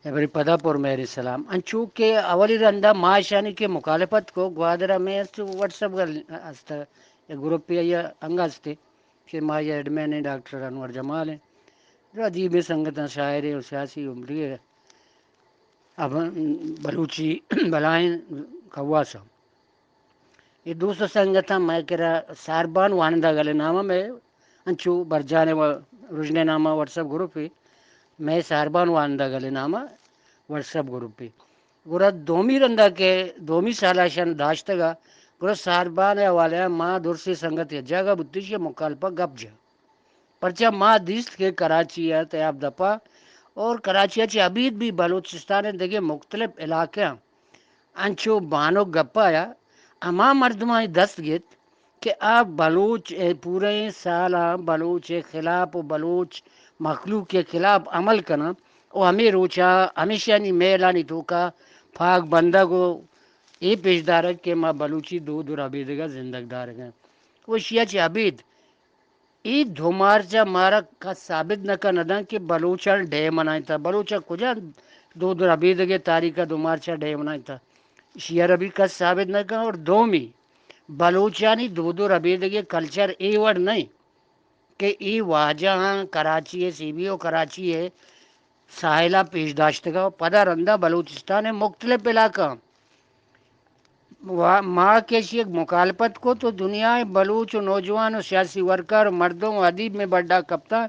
ابری پدا پر مہر سلام۔ انچو کہ اولی رندا ما اشانی کہ مخالفت کو، گوادر میں است، واٹس ایپ گل است، یک گروپی آئی انگا استے کہ ما یہ ایڈمن ہیں، ڈاکٹر انور جمال ہیں، جو ادیب سنگتاں، شاعر ہیں، سیاسی عمری ہے، اب بلوچی بلائیں خواص ہیں۔ اے دوست و سنگتاں، مئے کرا ساربان وانندہ گل نامہ مئے انچو برجانے و رژنے نامہ واٹس ایپ گروپے، مئے ساربان وانندہ گل نامہ واٹس ایپ گروپے۔ گڑا دومی رندا کہ دومی سالا شن داشتگا، گڑا ساربان حوالہ ما درسی سنگت یک جاگہ بوتش یا مخالفہ گپ جا۔ پرچا ما دیست کہ کراچی ء تیاب دپا اور کراچی ء چہ ابید بھی بلوچستان ء دگہ مختلف علاقیاں انچو بانک گپا یا ہما مردمانی دست گیت کہ آ بلوچ ء پوریں سالاں بلوچ ء خلاف و بلوچ مخلوق ء خلاف عمل کناں و ہمے روچا ہمیشانی میلانی توکا پاگ بندگ و اے پیش دارگ کہ ما بلوچی دود و ربیدگا زندگ دارگاں۔ و اشیا چہ ابید اے دو مارچ ء مارا کس ثابت نہ کن اداں کہ بلوچاں ڈے منائینتا۔ بلوچاں کجا دود و ربیدگے تاریخ ء دو مارچ ء ڈے منائینتا؟ ایشی ء را بھی کس ثابت نہ کن۔ اور دومی، بلوچانی دود و ربیدگے کلچر اے وڑ نہیں کہ اے واجہاں کراچی ء، سی بی او کراچی ء ساحل ء پیش داشتگا و پدا رندا بلوچستان ء مختلف علاقہ و ما کہ ایشی یک مخالفت کو تو دنیا ء بلوچ و نوجوان و سیاسی ورکر و مردم و ادیب میں بڈا کپتا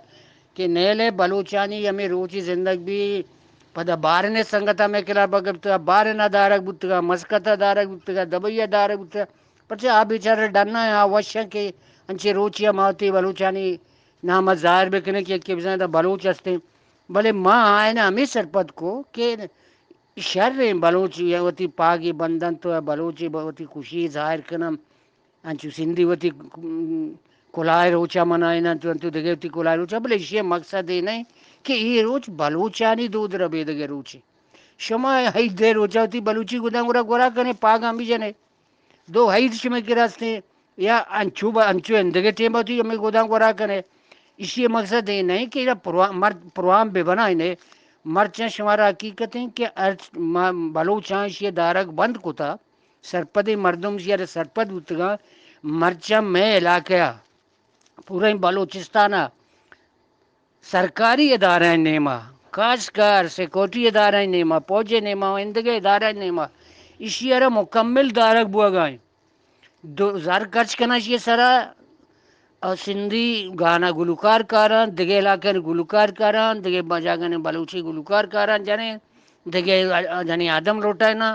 کہ نیلے بلوچانی ہمیں روچی زندگ بھی پدا بارن سنگت ہمیں خلاف گپتگا، بارن دارگ بوتگا، مسقط دارگ بوتگا، دبئی دارگ بوتگا۔ پرچہ آ بیچارہ ڈنا آ وشاں کہ انچے روچی ما وتی بلوچانی نام ظاہر بکنیں کہ یکے بزاں بلوچ ہستیں۔ بلے ما آئین ہمیں سرپد کو کہ شریں بلوچ وتی پاگی بندنت و بلوچی وتی خوشی ظاہر کنن، انچو سندھی وتی کلائے روچا منائیننت، انچو دگہ وتی کلائے روچا، بلے ایشی مقصد اے نہیں کہ اے روچ بلوچانی دود ربیدگے روچے۔ شما عید روچا وتی بلوچی گداں گورا گورا کنے، پاگاں بھی جنے۔ دو عید شمئے کرا استیں یا انچو با، انچو اندگہ ٹیم ء تو ہمے گوداں گورا کنے۔ ایشی ء مقصد اے نہیں کہ ایرا پروا-، مر-، پروام بہ بنائینے۔ مرچاں شمارا حقیقت ایں کہ ہر ما بلوچاں ایشی ء دارگ بند کتا، سرپدیں مردم ایشی ء سرپد بوتگاں۔ مرچاں مئے علاقہ ء پوریں بلوچستان ء سرکاری ادارہ نیما، خاص کر سیکورٹی ادارہ نیما، فوج نیما و اندگہ ادارہ نیما ایشی ء را مکمل دارگ بوگا ایں۔ دو زر خرچ کناں ایشی سرا، اور سندھی گانا گلوکار کاراں، دگہ علاقے گلوکار کاراں، دگہ جاگہ بلوچی گلوکار کاراں جنے، دگہ جنے آدم لوٹائنا،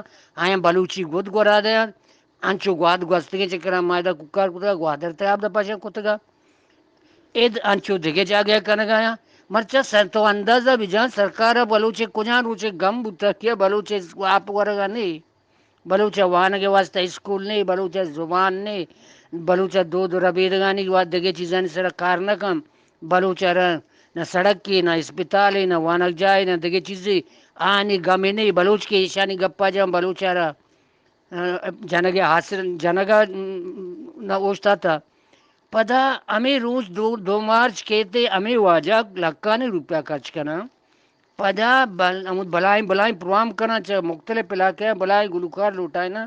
آیاں بلوچی گد گورا دیاں۔ انچو گواد گوستگیں چکراں ما ادا کوکار کتگا، گوادر تیاب دا پاشا کتگا۔ اِد انچو دگہ جاگہ کنگایاں۔ مرچا سر تو اندازہ بجان، سرکار ءَ بلوچ ءِ کجام روچے گم بوتگ کہ بلوچ ءِ آپ ورگا نی، بلوچ ءِ وانگ ءِ واستہ اسکول نی، بلوچ ءِ زبان نی، بلوچ ءِ دود ءُ ربیدگانی وا دگہ چیزانی سرا کار نہ کن۔ بلوچ ءَ را نہ سڑکے، نہ اسپتالے، نہ وانگجاہے، نہ دگہ چیزے، آنی گمے نی۔ بلوچ کہ ایشانی گپا جان، بلوچ ءَ را جنگ ءِ حاصل، جنگ ءَ نہ اوشتاتہ۔ پدا ہمے روچ دو، دو مارچ کیت ءُ ہمے واجہ لکھانی روپیہ خرچ کناں۔ پدا بل-، ہمود بلائیں، بلائیں پروگرام کناں، چہ مختلف علاقہ ءَ بلائیں گلوکار لوٹائیناں،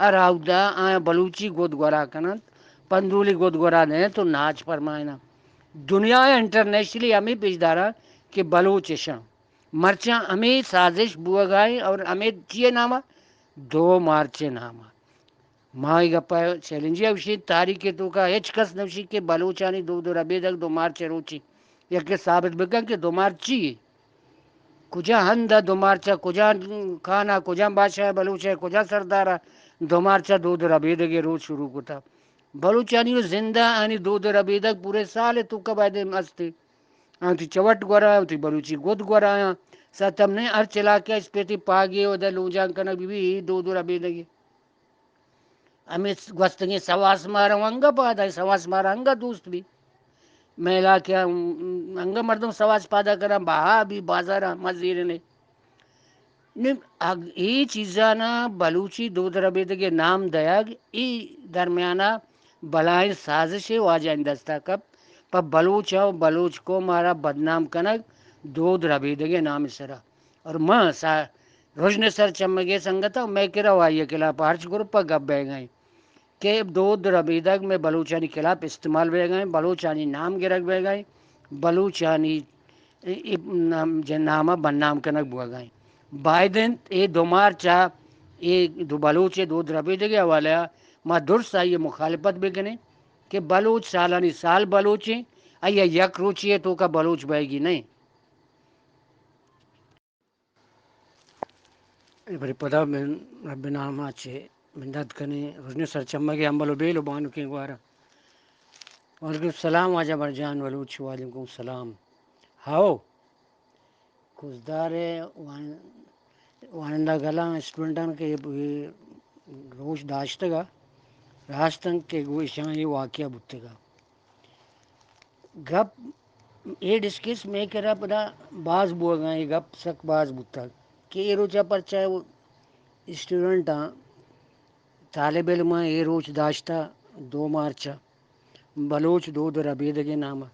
ہر ہاودا آیاں بلوچی گد گورا کننت، پندولی گد گورا دینت ءُ ناچ فرمائیناں۔ دنیا ءَ انٹرنیشنلی ہمے پیش داراں کہ بلوچ اشاں۔ مرچاں ہمے سازش بوگا ایں اور ہمے چیئے نام ءَ؟ دو مارچ ءِ نام ءَ۔ ما اے گپ ءَ چیلنج ءَ گوشیں، تاریخ ءِ توکا ہچ کس نہ گوشی کہ بلوچانی دود ءُ ربیدگ دو مارچ ءِ روچی۔ یکے ثابت بکن کہ دو مارچ چی؟ کجا ہند ءَ دو مارچ ءَ، کجا خان ءَ، کجا بادشاہ ءَ، بلوچ ءِ کجا سردار ءَ دو مارچ ءَ دود ءُ ربیدگ ءِ روچ شروع کتا؟ بلوچانی زند ءَ آنی دود ءُ ربیدگ پورے سال ءِ توکا باید ہستی۔ آں وتی چوٹ گورا، وتی بلوچی گد گورا آں۔ ستم نے ہر چلاکے اسپیتی پاگے و دے لونجان کنگ بی بی، دود ءُ ربیدگی۔ ہمے گوستگیں سواس مارا انگا پادا، سواس مارا انگا دوست بی۔ مئے علاقہ انگا مردم سواس پادا کناں، بہا بی بازارا مزیرنے۔ نی اگ-، اے چیزانا بلوچی دود ربیدگے نام دیگ، اے درمیانا بلائیں سازشے واجہانی دستا کپ، پہ بلوچ ءُ بلوچ قوم ءَ را بدنام کنگ، دود ربیدگے نام سرا۔ اور ما سا رژن سرچمگے سنگتاں، مئے کرا و آئی ءِ خلاف ہرچ گروپ ءَ گپ بیگ ءَ ایں کہ دود ربیدگ مئے بلوچانی خلاف استعمال بیگ ءَ ایں، بلوچانی نام گرگ بیگ ءَ ایں، بلوچانی ای-، ای-، نام، جن نام ءَ بدنام کنگ بوگ ءَ ایں۔ باید انت اے دو مارچ ءَ اے دو بلوچ ءِ دود ربیدگ ءِ حوالہ ءَ ما درست آئی ءِ مخالفت بکنیں کہ بلوچ سالانی سال بلوچ ایں، آئی ءَ یک روچے ءِ توکا بلوچ بئیگی نہ ایں۔ اے برے پدا من رب نام ءَ چہ بندات کنیں۔ رژن سرچمگے ہمبل و بیل و بانکیں گوارا۔ وعلیکم السلام واجہ برجان بلوچ، وعلیکم السلام۔ ہاؤ، کزدار ءِ وان-، وانندہ گلاں اسٹوڈنٹاں کہ اے روچ داشتگ ءَ راست انت کہ گوں اشاں اے واقعہ بوتگ ءَ۔ گپ اے ڈسکس مئے کرا پدا باز بوگ ءَ ایں، اے گپ سک باز بوتگ کہ اے روچ ءَ پرچا اسٹوڈنٹاں، طالب علماں اے روچ داشتہ دو مارچ ءَ بلوچ دود و ربیدگ ءِ نام ءَ۔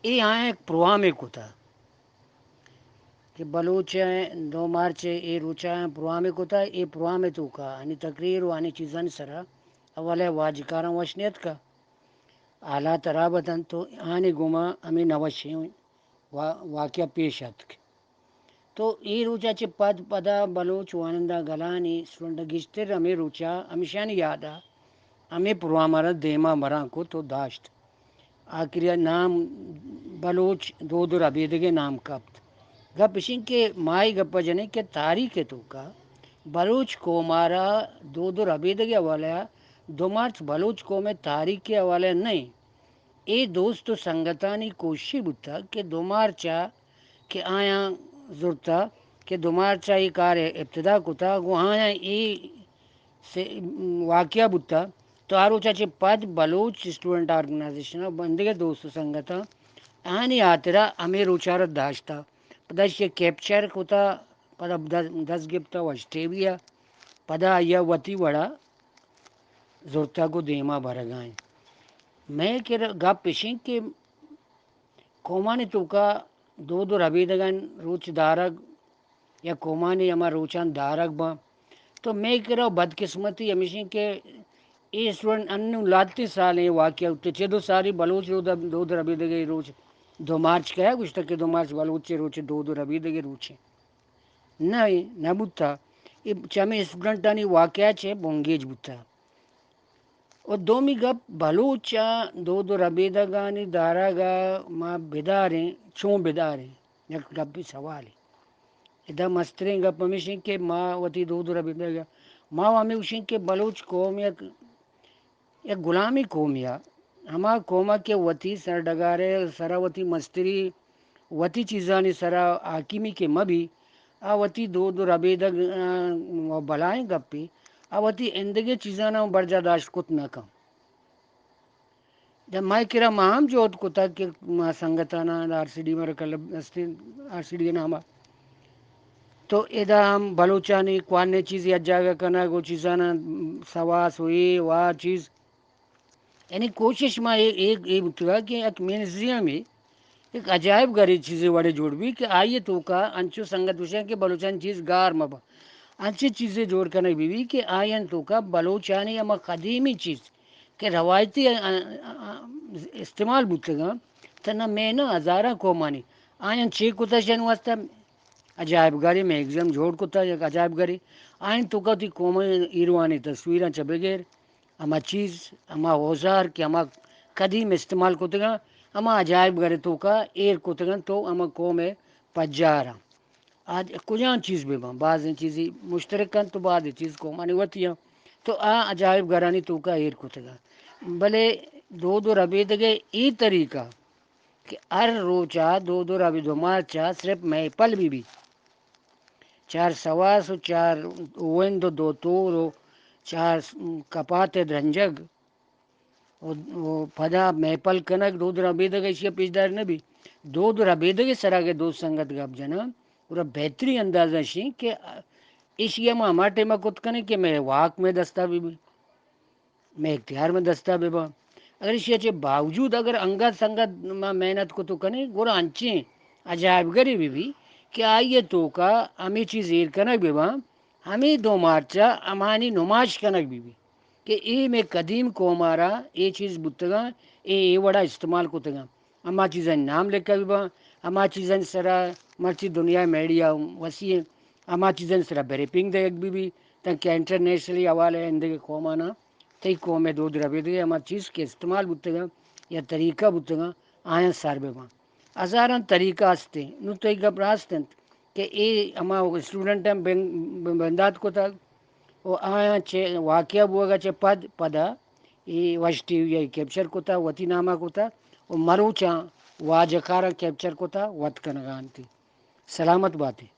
اے آیاں یک پروگرامے کتہ کہ بلوچ ءَ دو مارچ ءَ اے روچ ءَ آیاں پروگرامے کتہ، اے پروگرام ءِ توکا آنی تقریر و آنی چیزانی سرا اولا واجکاراں وش نیتکہ۔ حالات ہراب اتنت تو آنی گوما ہمے نوشیں وا-، واقعہ پیش اتک۔ تو اے روچا چہ پد پدا بلوچ وانندہ گلانی اسٹوڈنٹ گیشتر ہمے روچا ہمشانی یادا ہمے پروگرام ءَ را دیما براں کت و داشت۔ آخری ءَ نام بلوچ دود و ربیدگ ءِ نام کپت۔ گپ اش انت کہ ما اے گپ ءَ جنیں کہ تاریخ ءِ توکا بلوچ قوم ءَ را دود و ربیدگ ءِ حوالہ ءَ دو مارچ بلوچ قوم ءِ تاریخ ءِ حوالہ ءَ نہ انت۔ اے دوست و سنگتانی کوششے بوتگ کہ دو مارچ ءَ کہ آیاں زرتہ کہ دو مارچ ءَ اے کار ءِ ابتدا کتہ، گوں آیاں اے سے واقعہ بوتہ، تو آ روچ ءَ چہ پد بلوچ اسٹوڈنٹ آرگنائزیشن ءَ بندگے دوست و سنگتاں آنی ہاترا ہمے روچ ءَ را داشتہ۔ پدا ایشی ءَ کیپچر کتہ، پدا دز-، دست گپتہ وش ٹی وی ءَ، پدا آئی ءَ وتی وڑا زرتگ و دیما برگا انت۔ مئے کرا گپ اش انت کہ قومانی توکا دود و ربیدگانی روچ دارگ یا قومانی ہما روچان دارگ باں، تو مئے کرا بدقسمتی ہمیش انت کہ اے اسٹوڈنٹ انوں لہتیں سالیں واقعہ بوتہ، چد و ساری بلوچ دود، دود و ربیدگے روچ دو مارچ کیا گوشتہ کہ دو مارچ بلوچ روچ دود و ربیدگے روچے۔ نہ، نہ بوتہ۔ اے چہ ہمے اسٹوڈنٹانی واقعہ چہ بنگیج بوتہ۔ و دومی گپ، بلوچ ءِ دود و ربیدگانی دارگ ءَ ما بداریں، چون بداریں؟ یک گپی سوالے۔ ادا مستریں گپ ہمیش انت کہ ما وتی دود و ربیدگ ءَ، ما ہمے گوشیں کہ بلوچ قوم یک یک غلامی قومے ءَ، ہما قوم ءَ کہ وتی سرڈگار ءِ سرا وتی مستری، وتی چیزانی سرا حاکمی کہ مہ بی، آ وتی دود و ربیدگ، آ، و بلائیں گپے، آ وتی ایندگہ چیزاناں برجا داشت کت نہ کن۔ داں مئے کرا ما ہم جہد کتگ کہ ما سنگتاناں آر سی ڈی مارا کلب است، آر سی ڈی ءِ نام ءَ تو ادا ہم بلوچانی کوانیں چیزے یک جاگہ کنگ و چیزاناں سواس و اے و آ چیز، یعنی کوشش ما اے، اے، اے بوتگا کہ یک میوزیمے، یک عجائب گھرے چیزے وڑے جوڑ بی کہ آئی ءِ توکا انچو سنگت گوشاں کہ بلوچانی چیز گار مہ با، انچیں چیزے جوڑ کنگ بہ بی کہ آئی ءِ توکا بلوچانی ہما قدیمی چیز کہ روایتی، آ، آ، آ، استعمال بوتگاں، تنا مئے نہ ہزاراں قومانی آیاں چے کتہ شن واسطہ عجائب گھرے میوزیم جوڑ کتہ، یک عجائب گھرے۔ آئی ءِ توکا وتی قوم ءِ ہیروانی تصویراں چہ بگر ہما چیز، ہما اوزار کہ ہما قدیم استعمال کتگاں، ہما عجائب گھر ءِ توکا ایر کتگاں تو ہما قوم ءِ پجاراں۔ آ کجام چیز بہ باں، بازیں چیزے مشترک انت تو بازیں چیز قومانی وتی انت۔ تو آ عجائب گھرانی توکا ایر کتگاں۔ بلے دود و ربیدگ ءِ اے طریقہ کہ ہر روچا دود و ربیدگ، دو مارچا صرف محفل بہ بی، چار سواس و چار اوند و دو تور و چار کپات ءِ درنجگ و، و پدا محفل کنگ، دود ربیدگ ایشی ءَ پیشدار نہ بی۔ دود ربیدگ ءِ سرا اگہ دوست سنگت گپ جناں، گڑا بہترین انداز ایشی کہ ایشی ءَ ما ہما ٹائم ءَ کت کنیں کہ مئے واک مئے دستا بہ بی، مئے اختیار مئے دستا بہ باں۔ اگر ایشی ءَ چہ باوجود اگر انگت سنگت ما محنت کت کنیں، گڑا انچیں عجائب گھرے بہ بی کہ آئی ءِ توکا ہمے چیز ایر کنگ بہ باں، ہمے دو مارچ ءَ ہمانی نمائش کنگ بہ بی کہ اے مئے قدیم قوم ءَ را اے چیز بوتگاں، اے اے وڑا استعمال کتگاں۔ ہما چیزانی نام لکھگ بہ باں، ہما چیزانی سرا مرچی دنیا ءِ میڈیا وسیع ایں، ہما چیزانی سرا بریفنگ دئیگ بہ بی، تانکہ انٹرنیشنلی حوالہ ءَ اندگہ قوماناں تئی قوم ءِ دود ربیدگ ءِ ہما چیز کہ استعمال بوتگاں یا طریقہ بوتگاں، آیاں سر بہ باں۔ ہزاراں طریقہ است ایں۔ نوں تئی گپ راست انت کہ اے ہما اسٹوڈنٹاں بن-، بندات کتگ و آیاں چہ واقعہ بوگ ءَ چہ پد، پدا اے وش ٹی وی ءَ کیپچر کتگ، وتی نام ءَ کتگ و مروچاں واجہ کاراں کیپچر کتگ، وت کنگ ءَ انت۔ سلامت بات ئے۔